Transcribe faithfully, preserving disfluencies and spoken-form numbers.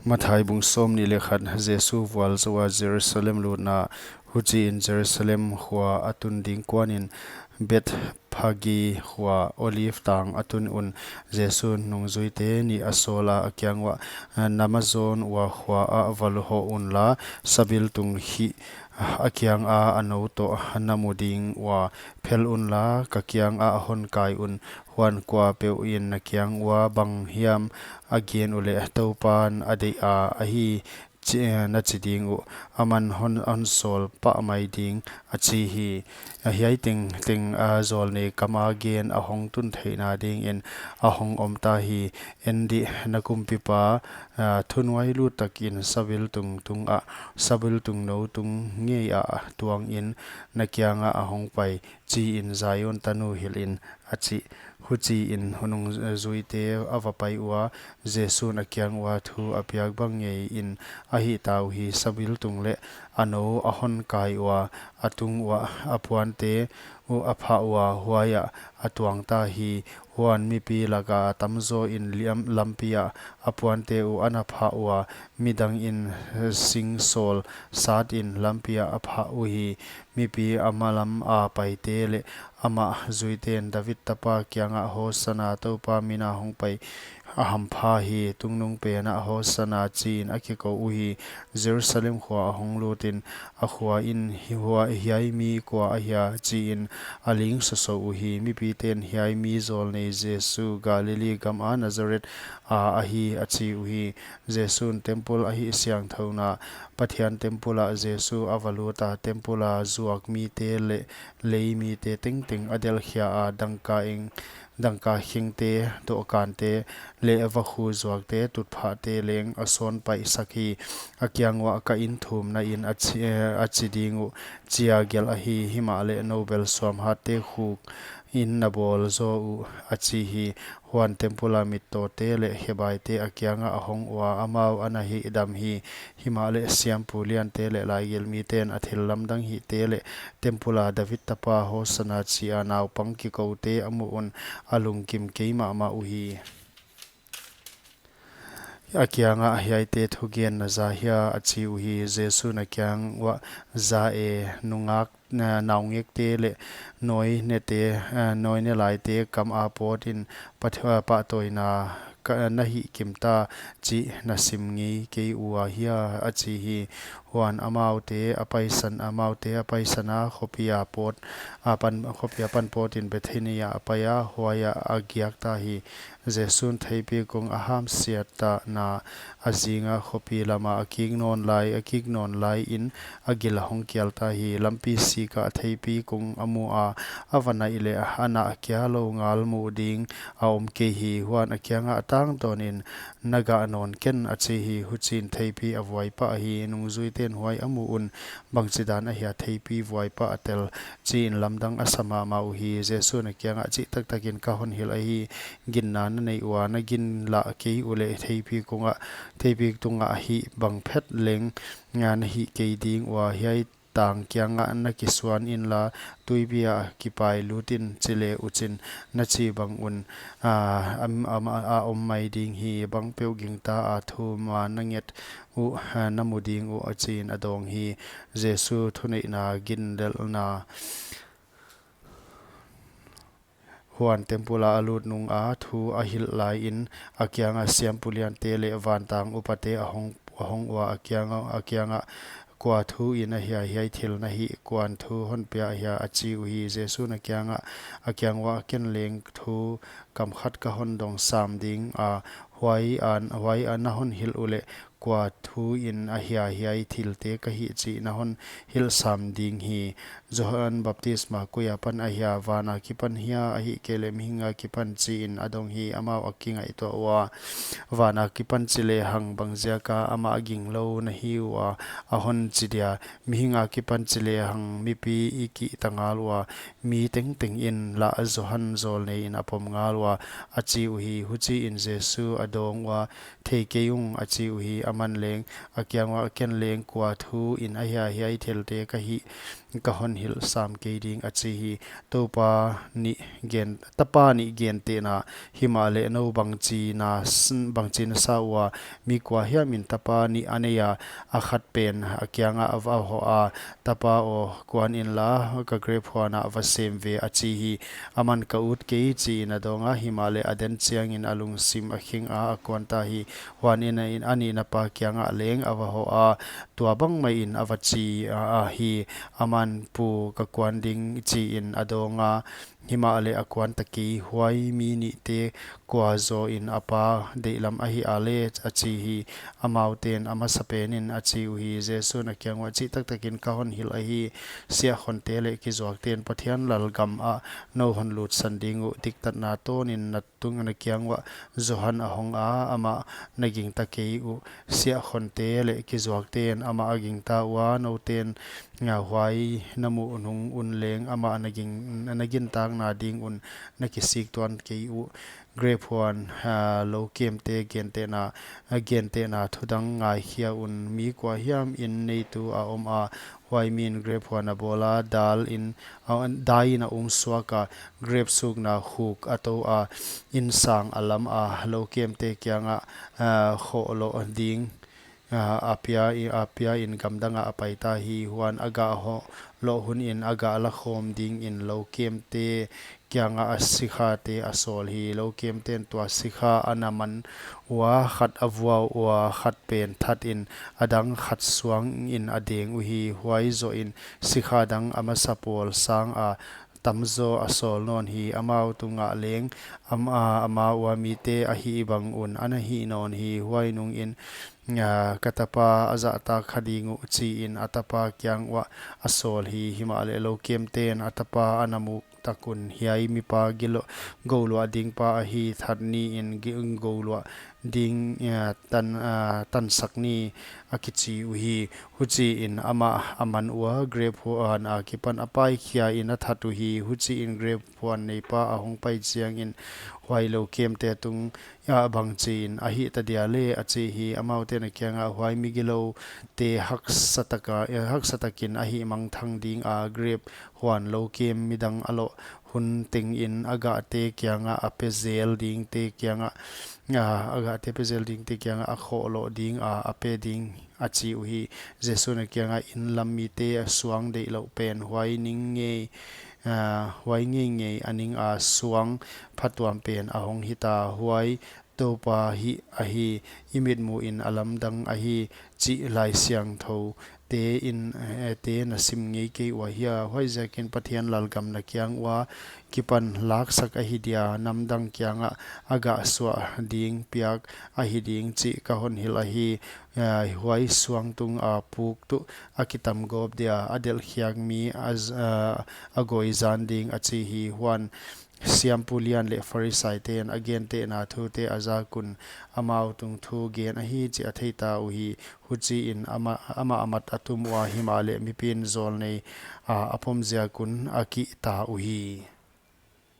Matthai bung sawmnih leh khat. Jesu vualzou a Jerusalem lutna. Huchiin Jerusalem khua a tun ding kuanin Bethphage khua Olive tang a tun un. Jesu'n nungzuite nih a sawl a, a kiang uah, "Na ma zawn ua khua ah va hoh unla, sabiltung khih a kiang a a nou toh na mu ding ua phel unla, ka kiang ah hon kai un. Huan kuapeuh in na kiang ua bang hiam a gen uleh, Toupa'n a deih a ahi chi, na chi ding uh, aman hon, hon sawl pah mai ding," a chi hi. A hiai tengteng a zawlnei kam a gen a hong tun theihna dingin a hong om ta hi. En dih, na kumpipa, a, thunuailut takin sabiltung tungah, sabiltung nou tung ngei ah tuangin na kiangah a hong pai, chiin Zion tanu hilh in, a chi. Huchiin nungzuite a va pai ua, Jesu'n a kiang ua thu a piak bang ngeiin a hih ta uhi. Sabiltung leh a nou a hon kai ua, a tung uah a puante uh a phah ua, huaiah a tuang ta hi. Huan mipi laka a tamzaw in liam, lampi ah a puante uh ana phah ua, midangin sing sawl satin lampi ah a phah uhi. Mipi a malam a paite leh amah zuiten David tapa kiangah, "Hosana, Toupa mina hong pai a hampha hi, tungnungpen ah Hosana," chiin a kikou uhi. Jerusalem khua a hong lutin a khua in, "Hi hua, hiai mi kua ahia?" chiin a ling sosou uhi. Mipiten, "Hiai mi zawlnei Jesu, Galilee gam a Nazareth a ahi," a chi uhi. Jesu'n temple a hihsiangthouna. Pathian temple ah Jesu a va lut a, temple a zuak mite leh lei mite tengteng a delhkhia a, dangka eng, dangka khengte, dohkante leh vakhu zuakte, tutphahte leng a sawn paihsak hi. A kiang uah, "Ka in thumna in a chi, eh, a chi ding uh, chia gelh ahi, himahleh nou bel suamhatte khuk in na bawl zaw uh," a chi hi. Huan temple a mittawte leh khebaite a kiangah a hong ua, amau ana hihdam hi. Himahleh siampu liante leh laigilmiten a thillamdang hihte leh temple a David tapa Hosana chi a naupang kikoute a muh un a lungkim kei mahmah uhi. A kiangah, "Hiaite thugenna za hia?" a chi uhi. Jesu'n a kiang uah, "Za e, nungak, eh, naungekte leh nawinete, eh, nawinelaite kam a pawtin pat-, eh, pahtawina ka, na hihkim ta chih na sim ngei kei ua hia?" a chi hi. Huan amaute a paisan, amaute a paisan a, khopi apan pawt, apan, khopi apan pawtin Bethany ah a pai a, huaiah a giak ta hi. Jesu'n theipi kung a hamsiatna a zing a, khopi lama a kik nawn lai, a kik nawn laiin a gil a hong kial ta hi. Lampi sik ah theipi kung a mu a, a va naih leh, "A nah kia lou ngal muh ding a om kei hi." Huan a kiangah, "Tang tawnin na gah nawn ken," a chi hi. Huchiin theipi a vuai pah hi. Nungzuiten huai a muh un, "Bangchidan ahia theipi vuai pah a tel?" chiin lamdang a sa mahmah uhi. Jesu'n a kiangah, "Chihtaktakin ka hon hilh ahi, ginna na neih ua, na gin lah kei uleh theipi kungah, theipi tungah hih bang phet leng, ah, na hih kei ding ua. Hiai tang kiangah na kisuan inla, tuipi ah kipailut in chi le uchin," na chih bang un, ah, am, am, a om mai ding hi. Bangpeuh gingta a thum a na nget uh, ah, na mu ding uh, a chiin a dawng hi. Jesu thuneihna gindelhna. Huan temple ah a lut nung a thu a hilh laiin a kiangah siampu liante leh vantang upate a hong, a hong ua, a kiangah, a kiangah, "Kua thuin ahia hiai thil na hih? Kuan thu hon pia ahia?" a chi uhi. Jesu'n a kiangah, a kiang uah, "Ken leng thu kam khat ka hon dong sam ding a, huai a, huai a na hon hilh uleh, kua thuin ahia hiai thilte ka hih chih na hon hilh sam ding hi. Johan baptisma koi apan ahia, van akipan hia, ahihkeileh mihing akipan?" chiin a dong hi. Amau a kingaihtuah ua, "Van akipan chi lehang, bangziaka amah ginglou na hi ua a hon chi dia? Mihing akipan chi lehang, mipi i kihta ngal ua, mi tengtengin lah Johan zawlneiin a pom ngal ua, a chi uhi. Huchiin Jesu a dawng ua, "Thei kei ung," a chi uhi. Aman leng a kiang uah, "Ken leng kua thu in ahia hiai thelte ka hih ka hon hilh sam kei ding?" a chi hi. Toupa nih gen, Tapa nih gentehna, himahleh nou bangchi na s-, bangchi na sa ua, mi kua hiam in tapa nih a nei a, a khat pen a kiangah a va hoh a, "Tapa aw, kuan inla, ka grep huan ah va sem ve," a chi hi. Aman, "Ka ut kei," chiin a dawng a, himahleh a den chiangin a lungsim a khing a, a kuan ta hi. Huan in a, in a nihna pa kiangah leng a va hoh a, tua bang mah in a va chi a, a hi. Aman, "Pu, ka kuan ding," chiin a dawng a, himahleh a kuan ta kei. Huai mi nihte kua zaw in a pa deihlam ahia leh, a chi hi. Amaute'n a masapen in a chi uhi. Jesu'n a kiang uah, "Chih taktakin ka hon hilh ahi, siahkhonte leh kizuakte'n Pathian lalgam ah nou hon lutsan ding uh. Diktatna tawnin na tung, na kiang uah Johan a hong a, amah na gingta kei uh. Siahkhonte leh kizuakte'n amah a gingta ua, noute'n, ah, huai na muh nung un leng amah na ging, na gintakna ding un na kisik tuan kei uh." Grep huan, ah, loukemte gentehna, ah, gentehna thudang ngaikhia un. Mi kua hiam in neitu a om a, huai mi'n grep huan a bawl a, dal in, a, dai in a um suak a, grep sukna khuk a tou a, inn sang a lam a, loukemte kiangah, ah, khohloh ding, ah, a pia i, a pia in gamdang ah a pai ta hi. Huan a gah hohloh hun in a gah la khawm dingin loukemte kiangah a sikhate a sawl hi. Loukemte'n tua sikha a na man ua, khat a vuau ua, khat pen that in, a dang khat suang in a deng uhi. Huai zoh in sikha dang a masa pawl sang a tamzaw a sawl nawn hi. Amau tungah leng, am-, a, ama ua mite a hih bang un ana hih nawn hi. Huai nungin, ah, "Ka tapa a zahtak kha ding uh," chiin a tapa kiang uah a sawl hi. Himahleh loukemte'n a tapa a na muk tak un, "Hiai mipa gilo-, gouluah ding pa ahi, that niin gi-, gouluah ding, ah, tan, ah, tansak ni," a kichi uhi. Huchiin amah a man ua, grep huan akipan a paikhia in a that uhi. Huchiin grep huan neipa a hong pai chiangin, "Huai loukemte tung, ah, bangchiin a hih ta dia leh?" a chi hi. Amaute'n a kiangah, "Huai migiloute haksa taka, eh, haksa takin a hihmangthang ding a, grep huan loukem midang a loh hun tengin a gahte kiangah a pe zel dingte kiangah, ah, a gahte pe zel dingte kiangah a khohloh ding a, a pe ding," a chi uhi. Jesu'n a kiangah, "Inn lam mite a suang deihlouh pen huai ning ngei, ah, huai ngeingei a ning a, suang phatuam pen a hong hita. Huai Toupa hih ahi, i mitmuhin a lamdang ahi, chih Laisiangthou te in, eh, te na sim ngei kei ua hia? Huaiziakin Pathian lalgam na kiang ua kipan laksak ahi dia, namdang kiangah a gah suah ding piak ahi ding chih ka hon hilh ahi. Ah, huai suang tung a puk tuh a kitam gawp dia, a delhkhiak mi a z-, ah, a goi zan ding," a chi hi. Huan siampu lian leh Pharisaite'n a gentehna thute a zak un, amau tung thu gen ahi chih a thei ta uhi. Huchiin amah, amah a mat a tum ua, himahleh mipi'n zawlnei, ah, a pom ziak un a kih ta uhi.